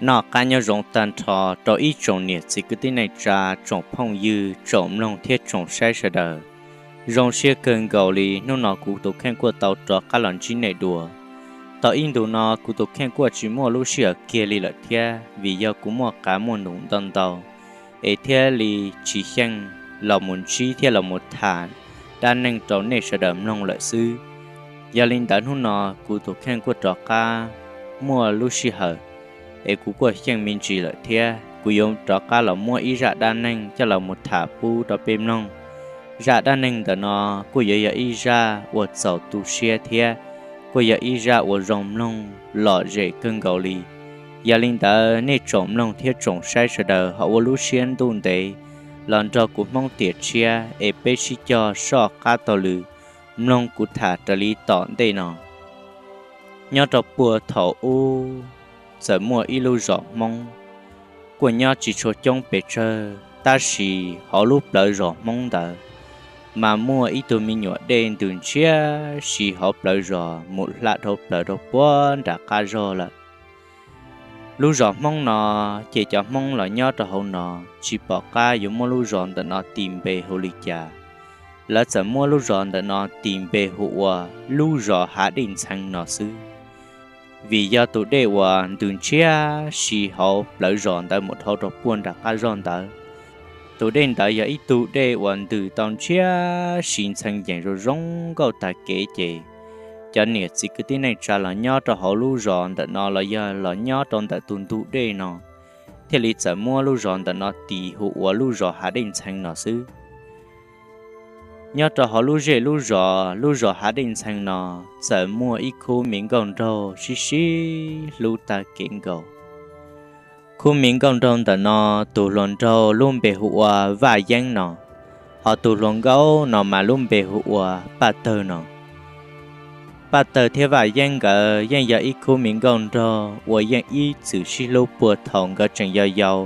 Noj qab nyob zoo tag nrho rau ib tsoom niam txiv kwv tij neej tsa, tsoom phooj ywg, tsoom mloog thiab tsoom saib sawv daws. Zoo siab kawg nkaus li hnub no kuv tus kheej kuj tau rov qab los ntsib nej dua. Tau ib ntus no kuv tus kheej kuj tsis muaj lub sij hawm kiag li lawm thiab, vim yog kuv muaj qav muaj num ntau ntau, es thiaj li tsis xyeej los mus ntsib thiab los mus tham dab neeg rau nej sawv daws mloog lawm xwb. Yog li ntawd hnub no kuv tus kheej kuj rov qab muaj lub sij hawm, es kuv kuj xyeej me ntsis lawm thiab, kuv yuav rov qab los muab ib zaj dab neeg coj los mus tham pub rau peb mloog. Zaj dab neeg ntawm no kuj yuav yog ib zaj uas txaus tu siab thiab kuj yog ib zaj uas zoo mloog lom zem kawg nkaus li. Yog li ntawd nej tsoom mloog thiab tsoom saib sawv daws ho ua lub siab ntuj ntev los nrog kuv Hmoob tiam tshiab es peb sib cog soj qab taug lw mloog kuv tham raws li tom ntej no. Nyob rau puag thaum ub, txawm muaj ib lub zos Hmoob kuj nyob tsis tshua coob pes tsawg, tab sis hauv lub plawv zos Hmoob ntawd mas muaj ib tug me nyuam dej ntws ntshiab si hauv plawv zos mus hla dhau plaws rau puag nram qab zog lawm. Lub zos Hmoob no, ces cov Hmoob los nyob rau hauv no tsis pom qab yuav muab lub zos ntawm no tis npe hu li cas. Lawv txawm muab lub zos ntawm no tis npe hu ua lub zos Hav Dej Ntxhee no xwb, vim yog tus dej uas ntws ntshiab si hauv plawv zos ntawd mus dhau rau puag nram qab zog ntawd. Tus dej ntawd yog ib tug dej uas ntws tau ntshiab si ntxhee yees zoo zoo nkauj tag kev, ces cov niam txiv kwv tij neej tsa los nyob rau hauv lub zos ntawm no los yog los nyob rau ntawm tus ntug dej no, thiaj li txawm muab lub zos ntawm no tis hu ua lub zos Hav Dej Ntxhee no xwb. Nyob rau hauv lub zej lub zos, lub zos Hav Dej Ntxhee no txawm muaj ib khub me nkauj nraug sib sib hlub tag kev nkaus. Khub me nkauj nraug ntawm no, tus hluas nraug lub npe hu ua Vaj Yeeb no, ho tus hluas nkauj no mas lub npe hu ua Paj Tawg no. Paj Tawg thiab Vaj Yeeb nkawd yeej yog ib khub me nkauj nraug uas yeej ib txwm sib hlub puag thaum nkawd tseem yau yau,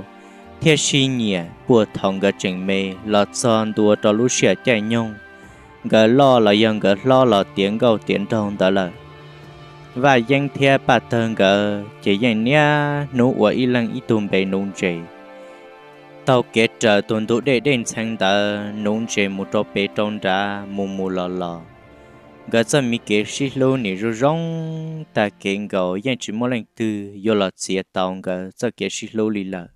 thiab sib nyiam puag thaum nkawd tseem me los txog ntua rau lub sij hawm caij nyoog nkawd loj los yog nkawd hlob los tiav nkauj tiav nraug ntawd lawm. Vaj Yeeb thiab Paj Tawg nkawd ces yeej niaj hnub ua ib leeg ib tug npe nuv ntses, taug kev raws tus ntug dej Dej Ntxhee ntawd nuv ntses mus rau pem rau nrad mus mus los los. Nkawd txoj me kev sib hlub nim zoo zoo tag kev nkaus, yeej tsis muaj leej twg yuav los txiav tau nkawd txoj kev sib hlub li lawm.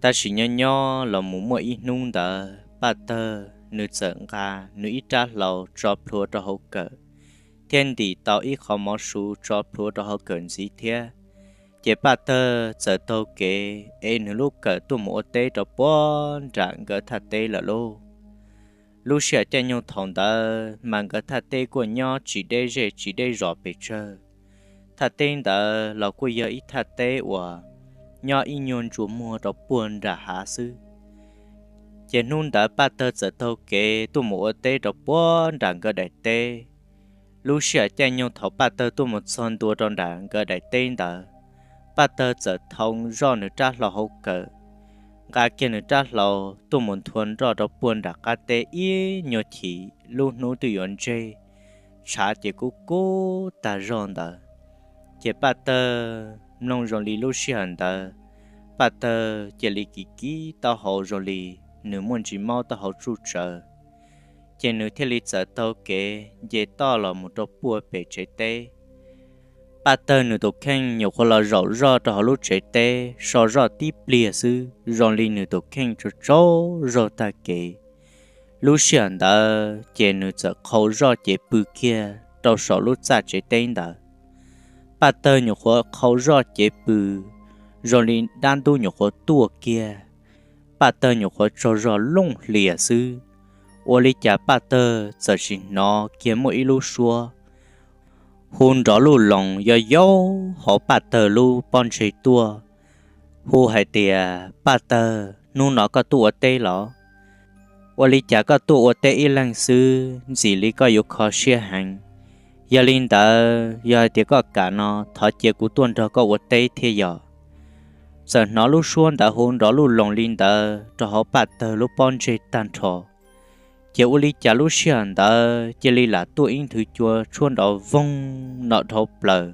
Tab sis nyob nyob los mus muaj ib hnub ntawd Paj Tawg nws txawm nqa nws ib rab hlau tso plhuav rau hauv kawm, thiab ntim tau ib qho mov su tso plhuav rau hauv kawm ntxiv thiab. Ces Paj Tawg txawm taug kev ev nws lub kawm tuaj mus ua teb rau puag nram nkawd thaj teb lawm lauj. Lub sij hawm caij nyoog thaum ntawd mas nkawd thaj teb kuj nyob tsis deb zej tsis deb zos pes tsawg. Thaj teb ntawd los kuj yog ib thaj teb uas nyob ib nyuag ntsuas muag rau puag nram hav xwb. Ces hnub ntawd Paj Tawg txawm taug kev tuaj mus ua teb rau puag nram nkawd daim teb. Lub sij hawm caij nyoog thaum Paj Tawg tuaj mus txog ntua rau nram nkawd daim teb ntawd, Paj Tawg txawm thau zoj nws rab hlau hauv kawm, nqa kiag nws rab hlau tuaj mus nthua nroj rau puag nram qab teb ib nyuag chim, lub hnub twb yuav ntseg, tshav ces kub kub tag zog ntawd. Ces Paj Tawg mloog zoo li lub sij hawm ntawd, Paj Tawg cia li kis kib taub hau zoo li nws muaj ntsis mob taub hau tsuj tsawv. Ces nws thiaj li txawm taug kev nce toj los mus rau puag pem tsev teb. Paj Tawg nws tus kheej nyuam qhuav los zaum zoj rau hauv lub tsev teb so zoj tib pliag xwb, zoo li nws tus kheej tsaug tsaug zog tag kev. Lub sij hawm ntawd ces nws txawm qhau zoj cev pw kiag rau saum lub txaj tsev teb ntawd. Paj Tawg nyuam qhuav qhau zoj cev pw, zoo li dab ntub nyuam qhuav tuaj kiag. Paj Tawg nyuam qhuav tsaug zog looj hlias xwb, ua li cas Paj Tawg txawm sim hnov kiag muaj ib lub suab hu nrov luj loos yau yau hauv Paj Tawg lub pob ntseg tuaj, hu hais tias, Paj Tawg, hnub no koj tuaj ua teb los? Ua li cas koj tuaj ua teb ib leeg xwb, ntxim li koj yuav kho siab heev. Yog li ntawd, yog hais tias koj kam no, thov cia kuv tuaj nrog koj ua teb thiab yog. Txawm hnov lub suab ntawd hu nrov luj loos li ntawd rau hauv Paj Tawg lub pob ntseg tag nrho, ces ua li cas lub sij hawm ntawd cia li lam tuaj ib nthwv cua tshuab nrov voog no dhau plaws,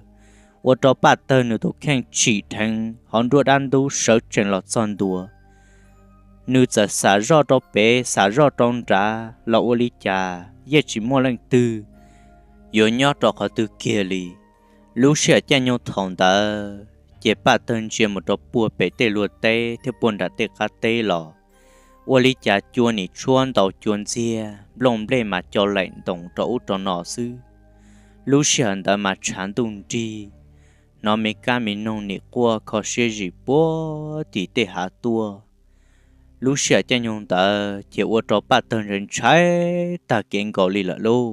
ua rau Paj Tawg nws tus kheej tsim dheev hauv nruab dab ntub sawv tsees los txog ntua. Nws txawm xam zoj rau pem xam zoj rau nrad los ua li cas yeej tsis muaj leej twg yuav nyob rau qhov twg kiag li. Lub sij hawm caij nyoog thaum ntawd ces Paj Tawg ntsia mus rau puag pem tej luag teb thiab puag nram tej qab teb los, ua li cas cua nim tshuab ntaus cua ntxiag, nplooj nplej mas co laim ntoos rau ub rau no xwb. Lub sij hawm ntawd mas tshav ntuj nrig, hnov me kab me noog nim quaj kho siab zim puag tim tej hav tuaj. Lub sij hawm caij nyoog ntawd ces ua rau Paj Tawg ntshai ntshai tag kev nkaus li lawm lauj,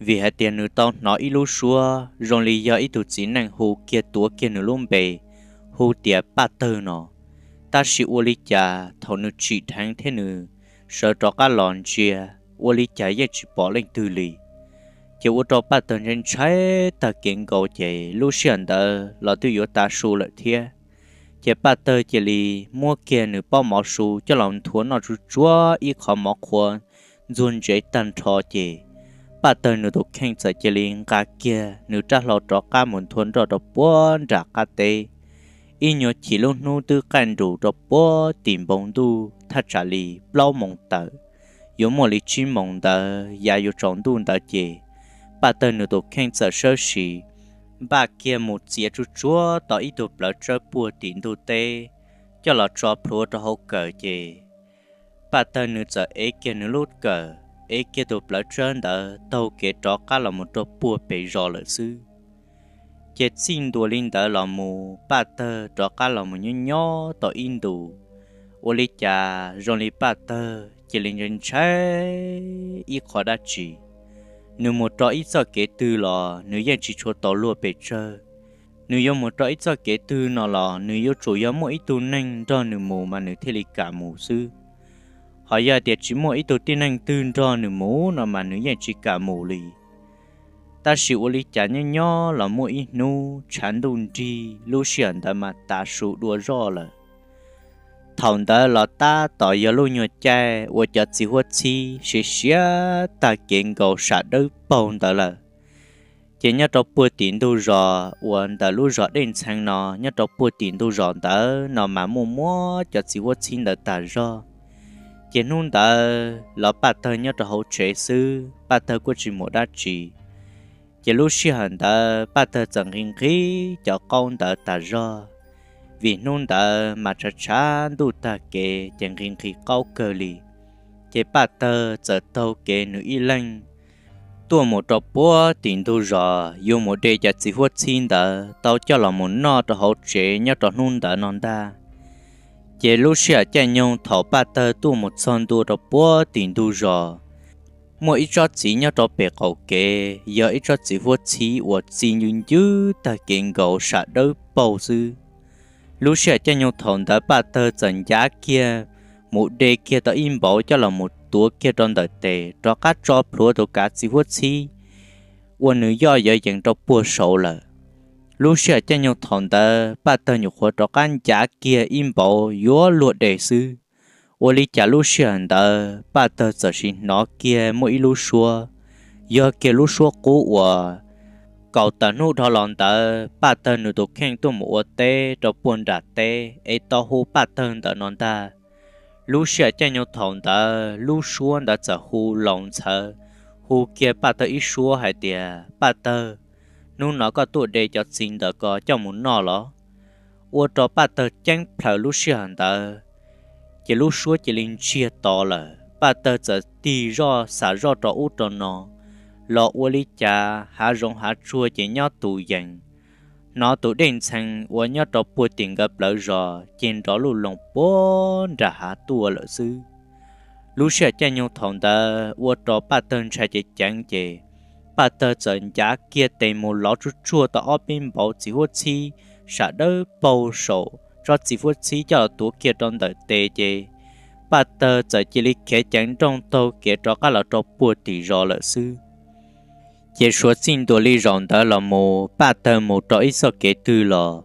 vim hais tias nws tau hnov ib lub suab zoo li yog ib tug txiv neej hu kiag tuav kiag nws lub npe, hu tias Paj Tawg no. Tab sis ua li cas thaum nws tsim dheev thiab nws sawv rov qab los ntsia, ua li cas yeej tsis pom leej twg li. Ces ua rau Paj Tawg ntshai ntshai tag kev nkaus ces lub sij hawm ntawd los twb yuav tav su lawm thiab. Ces Paj Tawg cia li muab kiag nws pob mov su coj los nthuav noj tsuj tsuav ib qho mov qhuav ntxuag ntsev tag nrho ces Paj Tawg nws tus kheej txawm cia li nqa kiag nws rab hlau rov qab mus nthua nroj rau puag nram qab teb. Ib nyuag chim lub hnub twb qaij nrus rau puag tim npoo ntuj thaj tsam li plaub moos tawm, yuav muaj li tsib moos ntawd yav yuav tsaus ntuj ntawd ces Paj Tawg nws tus kheej txawm sawb sis npaj kiag mus txiav tsuj tsuav tau ib tug plawv tsawb puag tim ntug teb coj los tso plhuav rau hauv kawm ces Paj Tawg nws txawm ev kiag nws lub kawm, ev kiag tus plawv tsawb ntawd taug kev rov qab los mus rau puag pem zos lawm xwb. Ces txij ntua li ntawd los mus Paj Tawg rov qab los mus nyob nyob tau ib ntus, ua li cas zoo li Paj Tawg cia li ntshai ntshai ib qho dab tsi. Nws mus rau ib txoj kev twg los nws yeej tsis tshua tau luag pes tsawg. Nws yuav mus rau ib txoj kev twg no los nws yuav tsum yog muaj ib tug neeg nrog nws mus mas nws thiaj li kam mus xwb. Ho yog tias tsis muaj ib tug tib neeg twg nrog nws mus no mas nws yeej tsis kam mus li. Tab sis ua li cas nyob nyob los muaj ib hnub tshav ntuj nrig, lub sij hawm ntawd mas tav su dua zoj lawm. Thaum ntawd los tab tom yog lub nyuag caij uas cov txiv huab txhib siav siav tag kev nkaus sam dawb paug ntawd lawm. Ces nyob rau puag tim ntug zos uas ntawm lub zos Dej Ntxhee no, nyob rau puag tim ntug zos ntawd no mas muaj muab cov txiv huab txhib ntawd tas zog. Ces hnub ntawd los Paj Tawg nyob rau hauv tsev xwb, Paj Tawg kuj tsis mus dab tsi. Ces lub sij hawm ntawd Paj Tawg txawm nqhis nqhis cov qaub ntawd tas zog, vim hnub ntawd mas tshav tshav ntuj tag kev ces nqhis nqhis qaub kawg li. Ces Paj Tawg txawm taug kev nws ib leeg tuaj mus rau puag tim ntug zos yuav mus de cov txiv huab txhib ntawd tau coj los mus noj rau hauv tsev nyob rau hnub ntawd no ntag. Ces lub sij hawm caij nyoog thaum Paj Tawg tuaj mus txog ntua rau puag tim ntug zos, muaj ib tsob txiv nyob rau pem qaum kev, yog ib tsob txiv huab txhib uas txi ncw ncwb tag kev nkaus sam dawb paug xwb. Lub sij hawm caij nyoog thaum ntawd Paj Tawg txawm ncav kiag mus de kiag tau ib npaum coj los mus tuav kiag rau ntawm tes rov qab tso plhuav tus kav txiv huab txhib uas nws yoj yov yees rau puag saud lawm. Lub sij hawm caij nyoog thaum ntawd Paj Tawg nyuam qhuav rov qab ncav kiag ib npaum yuav luag de xwb, ua li cas lub sij hawm ntawd Paj Tawg txawm sim hnov kiag muaj ib lub suab, yog kiag lub suab qub uas kaum tawm hnub dhau los ntawd Paj Tawg nws tus kheej tuaj mus ua teb rau puag nram teb es tau hu Paj Tawg ntawm no ntag. Lub sij hawm caij nyoog thaum ntawd lub suab ntawd txawm hu laus ntxhawv, hu kiag Paj Tawg ib suab hais tias, Paj Tawg, hnub no koj tuaj de cov txiv ntawd ko coj mus noj los? Ua rau Paj Tawg ceeb plaws lub sij hawm ntawd, ces lub suab cia li ntsiag to lawm. Paj Tawg txawm tig zoj xav zoj rau ub rau no, los ua li cas hav zoov hav tsuag ces nyob tus yees, hnov tus dej ntxhee uas nyob rau puag tim nkawd plawv zos ces nrov luj loos puag nram hav tuaj lawm xwb. Lub sij hawm caij nyoog thaum ntawd ua rau Paj Tawg ntshai ceev ceev ces Paj Tawg txawm ncav kiag tes mus lov tsuj tsuag tau ob peb npaum txiv huab txhib sam dawb paug saum tsob txiv huab txhib coj los tuav kiag rau ntawm tes ces Paj Tawg txawm cia li khiav ceev nrooj taug kev rov qab los rau puag tim zos lawm xwb. Ces suav txij ntua li zaum ntawd los mus Paj Tawg mus rau ib txoj kev twg los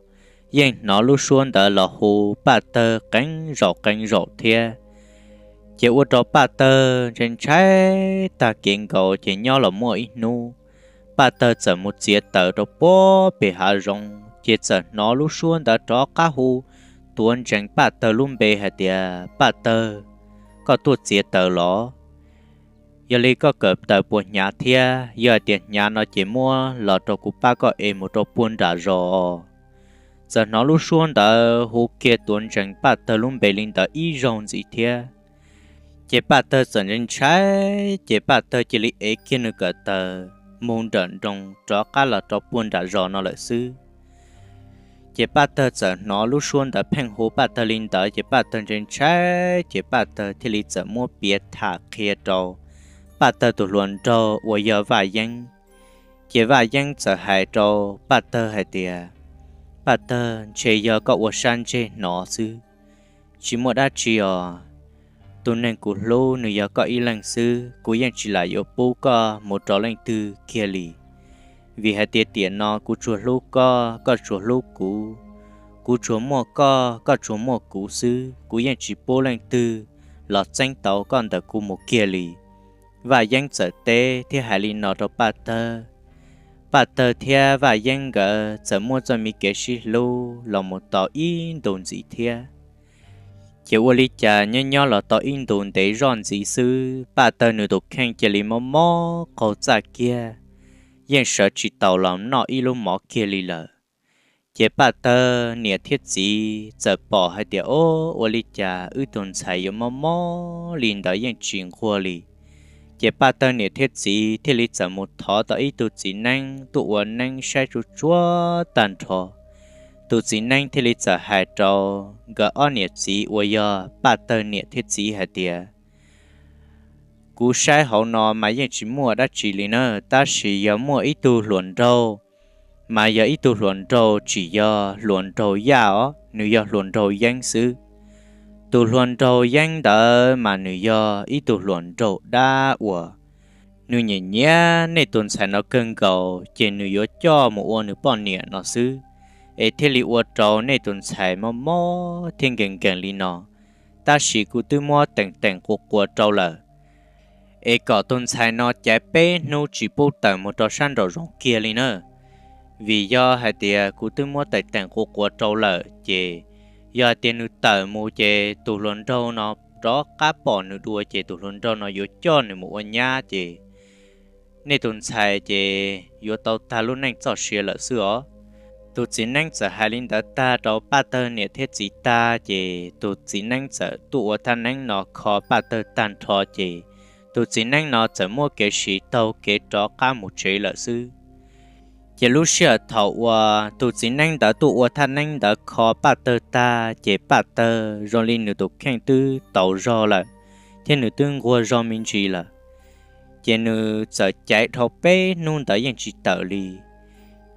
yeej hnov lub suab ntawd los hu Paj Tawg qee zaum qee zaum thiab. Ces ua rau Paj Tawg ntshai ntshai tag kev nkaus ces nyob los muaj ib hnub, Paj Tawg txawm mus txiav taws rau puag pem hav zoov, ces txawm hnov lub suab ntawd rov qab hu tuav ntsees Paj Tawg lub npe hais tias, Paj Tawg, koj tuaj txiav taws los? Yog li koj kawm taws puas hnyav thiab? Yog hais tias hnyav no ces muab los rau kuv pab koj ev mus rau puag nram zos. Txawm hnov lub suab ntawd hu kiag tuav ntsees Paj Tawg lub npe li ntawd ib zaug ntxiv thiab, ces Paj Tawg txawm ntshai ntshai, ces Paj Tawg cia li ev kiag nws kawm taws mus nrawm nroos rov qab los rau puag nram zos no lawm xwb. Ces Paj Tawg txawm hnov lub suab ntawd pheej hu Paj Tawg li ntawd, ces Paj Tawg ntshai ntshai, ces Paj Tawg thiaj li txawm muab piav tham qhia rau Paj Tawg tus hluas nraug uas yog Vaj Yeeb. Ces Vaj Yeeb txawm hais rau Paj Tawg hais tias, Paj Tawg, ntshe yog koj ua sab ntseg hnov xwb, tsis muaj dab tsi os. Tus neeg kuv hlub nws yog koj ib leeg xwb, kuv yeej tsis lam yuav pub koj mus rau leej twg kiag li. Vim hais tias tiam no kuv tsuas hlub koj, koj tsuas hlub kuv, kuv tsuas muaj koj, koj tsuas muaj kuv xwb, kuv yeej tsis pub leej twg los txeeb tau koj ntawm kuv mus kiag li. Vaj Yeeb txawm teb thiab hais li no rau Paj Tawg. Paj Tawg thiab Vaj Yeeb nkawd txawm muaj txoj me kev sib hlub los mus tau ib ntus ntxiv thiab. Ces ua li cas nyob nyob los tau ib ntus ntev zoj ntxiv xwb, Paj Tawg nws tus kheej cia li mob mob qaug txaj kiag, yeej sawv tsis taus los noj ib lub mov kiag li lawm. Ces Paj Tawg niam thiab txiv txawm pom hais tias, Ob, ua li cas wb tus ntxhais yuav mob mob li ntawd yeej tsis nquag li. Ces Paj Tawg niam thiab txiv thiaj li txawm mus thov tau ib tug txiv neeb tuaj ua neeb saib tsuag tsuag tag nrho. Tus txiv neeb thiaj li txawm hais rau nkawd ob niam txiv uas yog Paj Tawg niam thiab txiv hais tias, Kuv saib hauv no mas yeej tsis muaj dab tsi li na, tab sis yog muaj ib tug hluas nraug, mas yog ib tug hluas nraug tsis yog hluas nraug Yaj os, nws yog hluas nraug Yeeb xwb. Tus hluas nraug Yeeb ntawd mas nws yog ib tug hluas nraug dab uas nws nyiam nyiam nej tus ntxhais no kawg nkaus, ces nws yuav coj mus ua nws poj niam no xwb, es thiaj li ua rau nej tus ntxhais mob mob thiab nkees nkees li no. Tab sis kuv twb muab teem teem quas quas rau lawm, es kom tus ntxhais no caiv peb hnub tsis pub tawm mus rau sab nraum zoov kiag li na. Vim yog hais tias kuv twb muab teem teem quas quas rau lawm, ces yog hais tias nws tawm mus ces tus hluas nraug no rov qab pom nws dua ces tus hluas nraug no yuav coj nws mus ua nyab, ces nej tus ntxhais ces yuav tau tag lub neej txoj sia lawm xwb os. Tus txiv neeb txawm hais li ntawd tag rau Paj Tawg niam thiab txiv tag, ces tus txiv neeb txawm tuaj ua thaj neeb no kho Paj Tawg tag nrho, ces tus txiv neeb no txawm muaj kev siv taug kev rov qab mus tsev lawm xwb. Ces lub sij hawm thaum uas tus txiv neeb ntawd tuaj ua thaj neeb ntawd kho Paj Tawg tag, ces Paj Tawg zoo li nws tus kheej twb tau zog lawm, thiab nws twb nquag zog me ntsis lawm. Ces nws txawm caiv dhau peb hnub ntawd yeej tsis tawm li.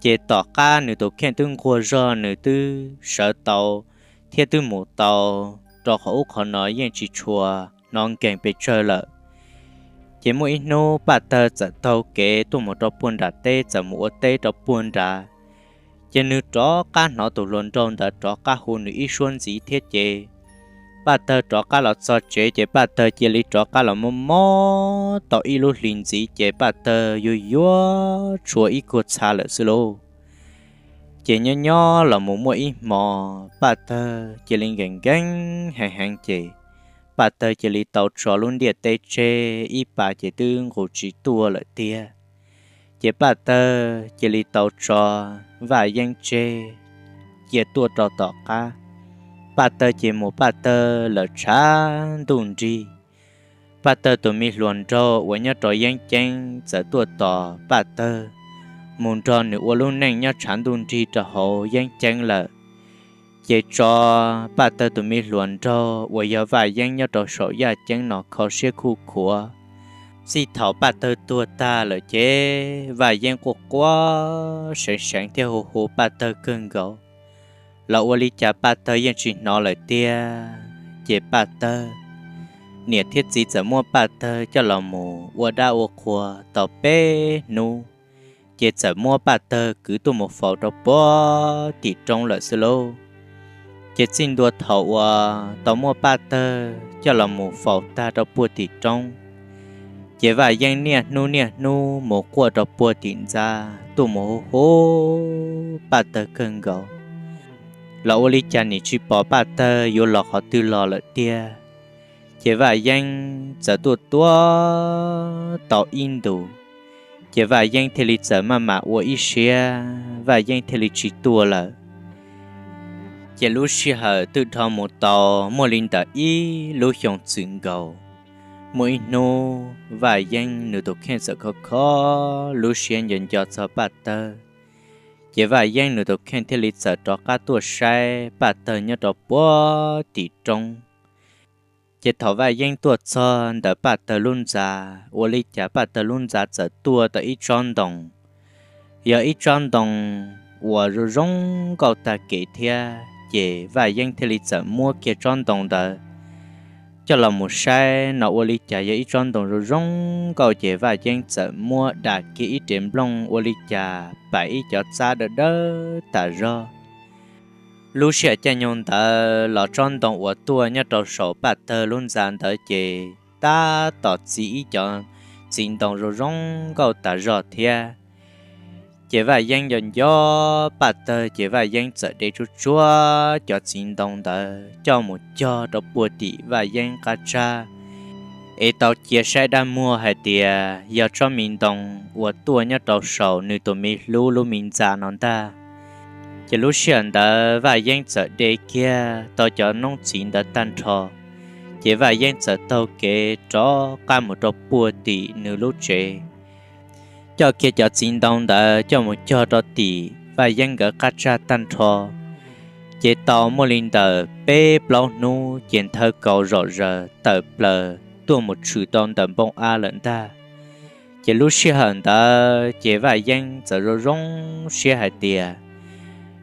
Ces tom qab nws tus kheej twb nquag zog, nws twb sawv tau thiab twb mus tau rau qhov ub qhov no yeej tsis tshua hnov nkees pes tsawg lawm. Ces muaj ib hnub Paj Tawg txawm taug kev tuaj mus rau puag nram teb, txawm mus ua teb rau puag nrad. Ces nws rov qab hnov tus hluas nraug ntawd rov qab hu nws ib suab ntxiv thiab, ces Paj Tawg rov qab los txog tsev, ces Paj Tawg cia li rov qab los mob mob tau ib lub hlis ntxiv, ces Paj Tawg yuav yuav tshua ib kuag txha lawm xwb lauj. Ces nyob nyob los mus muaj ib hmo, Paj Tawg cia li nkees nkees heev heev, ces Paj Tawg cia li tau tso lub ntiaj teb tseg, ib pas ces twb nqus tsis tuaj lawm tiag. Ces Paj Tawg cia li tau tso Vaj Yeeb tseg, cia tuaj rau tom qab. Paj Tawg ces mus Paj Tawg lawm tshav ntuj nrig. Paj Tawg tus me hluas nraug uas nyob rau Yeeb Ceeb txawm tuaj tos Paj Tawg mus nrog nws ua lub neej nyob tshav ntuj nrig rau hauv Yeeb Ceeb lawm. Ces tso Paj Tawg tus me hluas nraug uas yog Vaj Yeeb nyob rau saum yaj ceeb no kho siab khuj khuav. Txij thaum Paj Tawg tuag tag lawm ces Vaj Yeeb quaj quaj seev seev thiab hu hu Paj Tawg kawg nkaus, los ua li cas Paj Tawg yeej tsis hnov lawm tiag. Ces Paj Tawg niam thiab txiv txawm muab Paj Tawg coj los mus ua dab ua qhua tau peb hnub, ces txawm muab Paj Tawg kwv tuaj mus faus rau puag tim roob lawm xwb lauj. Ces txij ntua thaum uas tau muab Paj Tawg coj los mus faus tag rau puag tim roob, Ces Vaj Yeeb niaj hnub niaj hnub mus quaj rau puag tim ntxa tuaj mus hu hu Paj Tawg kawg nkaus, los ua li cas nim tsis pom Paj Tawg yuav los qhov twg los lawm tiag. Ces Vaj Yeeb txawm tuaj tuaj tau ib ntus, ces Vaj Yeeb thiaj li txawm maj mam ua ib siab, Vaj Yeeb thiaj li tsis tuaj lawm. Ces lub sij hawm twb dhau mus tau muaj li ntawm ib lub xyoo txwm nkaus. Muaj ib hnub Vaj Yeeb nws tus kheej txawm khov kho lub siab nco nco txog Paj Tawg. Ces Vaj Yeeb nws tus kheej thiaj li txawm rov qab tuaj saib Paj Tawg nyob rau puag tim roob. Ces thaum Vaj Yeeb tuaj txog ntawm Paj Tawg lub ntxa, ua li cas Paj Tawg lub ntxa txawm tuaj tau ib tsob ntoo, yog ib tsob ntoo uas zoo zoo nkauj tag kev thiab. Ces Vaj Yeeb thiaj li txawm muab kiag tsob ntoo ntawd coj los mus saib no, ua li cas yog ib tsob ntoo zoo zoo nkauj. Ces Vaj Yeeb txawm muab da kiag ib rev nplooj, ua li cas pais ib cov txab dawb dawb tas zog. Lub sij hawm caij nyoog ntawd los tsob ntoo uas tuaj nyob rau saum Paj Tawg lub ntxa ntawd ces tab tom txi ib cov txiv ntoo zoo zoo nkauj tas zog thiab. Ces Vaj Yeeb nco nco Paj Tawg, ces Vaj Yeeb txawm de tsuj tsuab cov txiv ntoo ntawd coj mus cog rau puag tim Vaj Yeeb qab tsag, es tau cia saib dab muag hais tias yog tsob me ntoo uas tuaj nyob rau saum nws tus me hlub lub me ntxa no ntag. Ces lub sij hawm ntawd Vaj Yeeb txawm de kiag tau cov noob txiv ntawd tag nrho, ces Vaj Yeeb txawm taug kev rov qab mus rau puag tim nws lub tsev, coj kiag cov txiv ntoo ntawd coj mus cog rau tim Vaj Yeeb nkawd qab tsag tag nrho. Ces tau muaj li ntawm peb plaub hnub ces nthawv kaus zom zaws tawm plaws tuaj mus tshwm tau ntawm npoo av lawm ntag. Ces lub sij hawm ntawd ces Vaj Yeeb txawm zoo zoo siab hais tias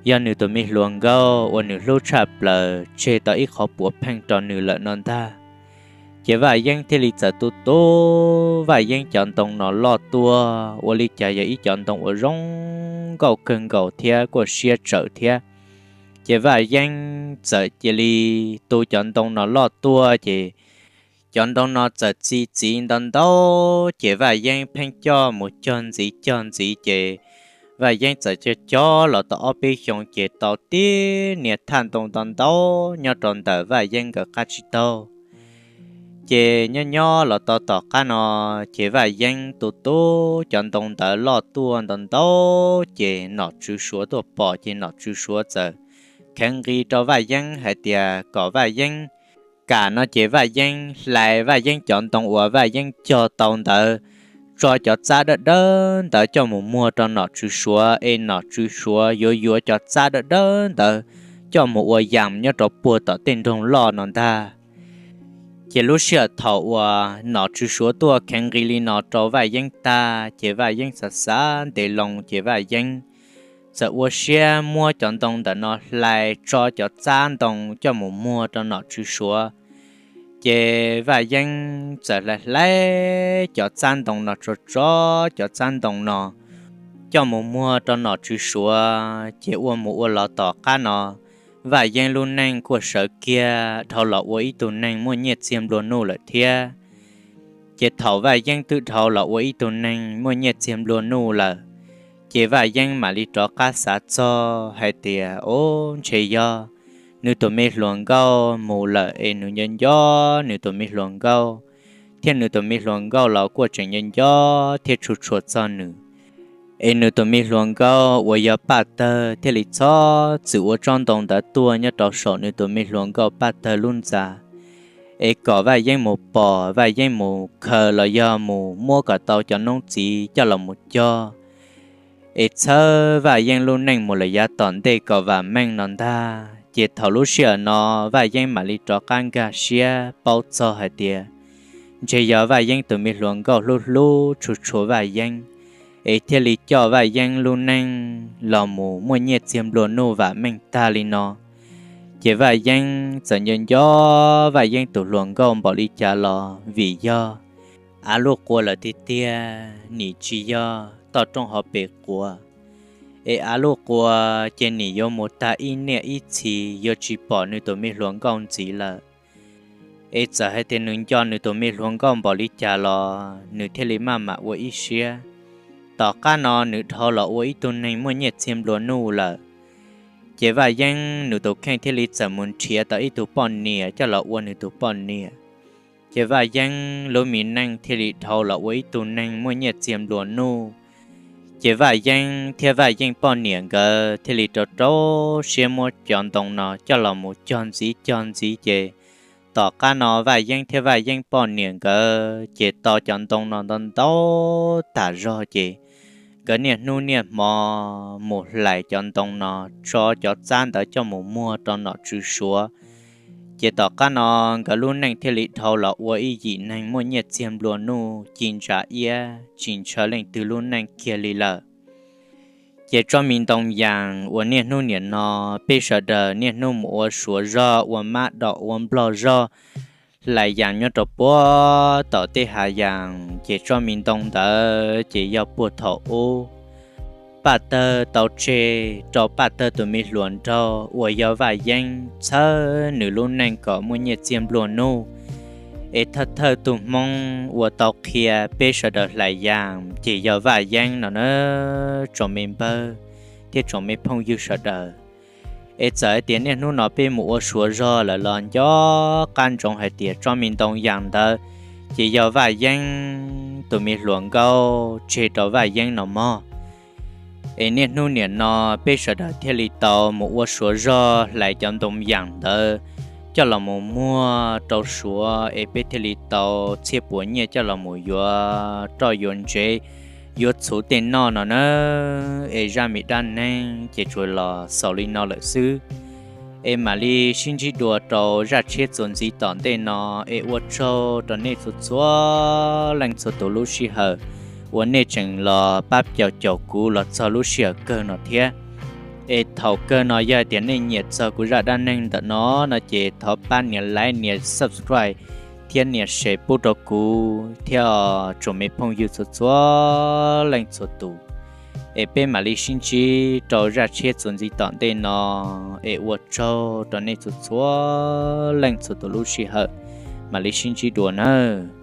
yog nws tus me hluas nkauj uas nws hlub tshaj plaws tseg tau ib qhov puav pheej rau nws lawm no ntag. Ces Vaj Yeeb thiaj li txawm tu tu Vaj Yeeb cov ntoo no loj tuaj, ua li cas yog ib cov ntoo uas zoo nkauj kawg nkaus thiab kuj siab tsawm thiab. Ces Vaj Yeeb txawm cia li tu cov ntoo no loj tuaj, ces cov ntoo no txawm txi txiv ntau ntau, ces Vaj Yeeb pheej coj mus cog ntxiv cog ntxiv, ces Vaj Yeeb txawm cog cog los tau ob peb xyoos ces tau tib niag thaj ntoo ntau ntau nyob rau ntawm Vaj Yeeb nkawd qab tsib taug. Ces nyob nyob los tau tom qab no, ces Vaj Yeeb tu tu cov ntoo ntawd loj tuaj ntau ntau, ces nom tswv Suav tuaj pom, ces nom tswv Suav txawm kheev nqis rau Vaj Yeeb hais tias kom Vaj Yeeb kam no, ces Vaj Yeeb hlais Vaj Yeeb cov ntoo uas Vaj Yeeb cog tau ntawd, tso cov txab dawb dawb ntawd coj mus muag rau nom tswv Suav, es nom tswv Suav yuav yuav cov txab dawb dawb ntawd coj mus ua yas nyob rau puag tom tej nroog loj no ntag. Ces lub sij hawm thaum uas nom tswv Suav tuaj kheev nqis li no rau Vaj Yeeb tag, ces Vaj Yeeb xav xav ntev loo, ces Vaj Yeeb txawm ua siab muab cov ntoo ntawm no hlais, tso cov txab ntoo coj mus muag rau nom tswv Suav. Ces Vaj Yeeb txawm hlais hlais cov txab ntoo no, tso tso cov txab ntoo no coj mus muag rau nom tswv Suav. Ces ua mus ua los tom qab no, Vaj Yeeb lub neej kuj sawv kiag dhau los ua ib tug neeg muaj nyiaj txiag nplua nuj lawm thiab. Ces thaum Vaj Yeeb twb dhau los ua ib tug neeg muaj nyiaj txiag nplua nuj lawm, ces Vaj Yeeb mam li rov qab xav txog hais tias, o, ntshe yog nws tus me hluas nkauj mus lawm es nws nco nco nws tus me hluas nkauj, thiab nws tus me hluas nkauj los kuj tseem nco nco thiab tshua tshua txog nws. Es nws tus me hluas nkauj uas yog Paj Tawg thiaj li txhob txwm ua tsob ntoo ntawd tuaj nyob rau saum nws tus me hluas nkauj Paj Tawg lub ntxa, es kom Vaj Yeeb mus pom, Vaj Yeeb mus khaws los yog mus muab kom tau cov noob txiv coj los mus cog, es txhawb Vaj Yeeb lub neej mus lawm yav tom ntej kom vam meej no ntag. Ces thaum lub sij hawm no Vaj Yeeb mam li rov qab nkag siab paub txog hais tias ntshe yog Vaj Yeeb tus me hluas nkauj hlub hlub tshua tshua Vaj Yeeb, es thiaj li coj Vaj Yeeb lub neej los mus muaj nyiaj txiag nplua nuj vam meej tag li no. Ces Vaj Yeeb txawm nco nco Vaj Yeeb tus hluas nkauj npaum li cas los vim yog av luj qua lawm tiag tiag, nim tsis yog toj roob hauv pes quav, es av luj qua ces nim yuav mus tag ib niaj ib txhis yuav tsis pom nws tus me hluas nkauj ntxiv lawm. Es txawm hais tias nws nco nws tus me hluas nkauj npaum li cas los nws thiaj li maj mam ua ib siab. Tom qab no nws dhau los ua ib tug neeg muaj nyiaj txiag nplua nuj lawm. Ces Vaj Yeeb nws tus kheej thiaj li txawm mus nrhiav tau ib tug poj niam coj los ua nws tus poj niam. Ces Vaj Yeeb lub me neej thiaj li dhau los ua ib tug neeg muaj nyiaj txiag nplua nuj. Ces Vaj Yeeb thiab Vaj Yeeb poj niam nkawd thiaj li rau rau siab muab cov ntoo no coj los mus cog ntxiv cog ntxiv ces tom qab no Vaj Yeeb thiab Vaj Yeeb poj niam nkawd ces tau cov ntoo no ntau ntau tas zog ces nkawd niaj hnub niaj hmo mus hlais cov ntoo no tso cov txab ntawd coj mus muag rau nom tswv Suav. Ces tom qab no nkawd lub neej thiaj li dhau los ua ib yim neeg muaj nyiaj txiag nplua nuj ci ntsa iab tsis ntshaw leej twg lub neej kiag li lawm. Ces tsob me ntoo yas uas niaj hnub niam no peb sawv daws niaj hnub mus ua Suav zog, ua mab dom, ua nplog zog, hlais yas nyob rau puag tom tej hav yas, ces tsob me ntoo ntawd ces yog puag thaum ub Paj Tawg tau tseg rau Paj Tawg tus me hluas nraug uas yog Vaj Yeeb txhawb nws lub neej kom muaj nyiaj txiag nplua nuj. Es thawj thawj tug Hmoob uas tau qhia peb sawv daws hlais yas ces yog Vaj Yeeb no na, tsoom me npawg thiab tsoom me phooj ywg sawv daws. Es txawm hais tias niaj hnub no peb mus ua Suav zog lawm los nco qab ntsoov hais tias tsob me ntoo yas ntawd ces yog Vaj Yeeb tus me hluas nkauj tseg rau Vaj Yeeb no mog. Es niaj hnub niam no peb sawv daws thiaj li tau mus ua Suav zog hlais cov ntoo yas ntawd coj los mus muag rau Suav es peb thiaj li tau txhiab puas nyiaj coj los mus yuav roj yuav ntsev, yuav txhuv tej noj no na. Es zaj me dab neeg ces tsuas los xaus li no lawm xwb. Es mam li sib ntsib dua rau zaj tshiab txuas ntxiv tom ntej no. Es ua tsaug rau nej txhua txhua leej txhua tus lub sij hawm uas nej tseem los pab caum caum kuv los txog lub sij hawm kawg no thiab. Es thaum kawg no yog hais tias nej nyiam txog kuv zaj dab neeg ntawm no no ces thov pab nias like, nias subscribe thiab nias share pub rau kuv thiab tsoom me phooj ywg txhua txhua leej txhua tus. Es peb mam li sib ntsib rau zaj tshiab txuas ntxiv tom ntej no. Es ua tsaug rau nej txhua txhua leej txhua tus lub sij hawm, mam li sib ntsib dua nawb.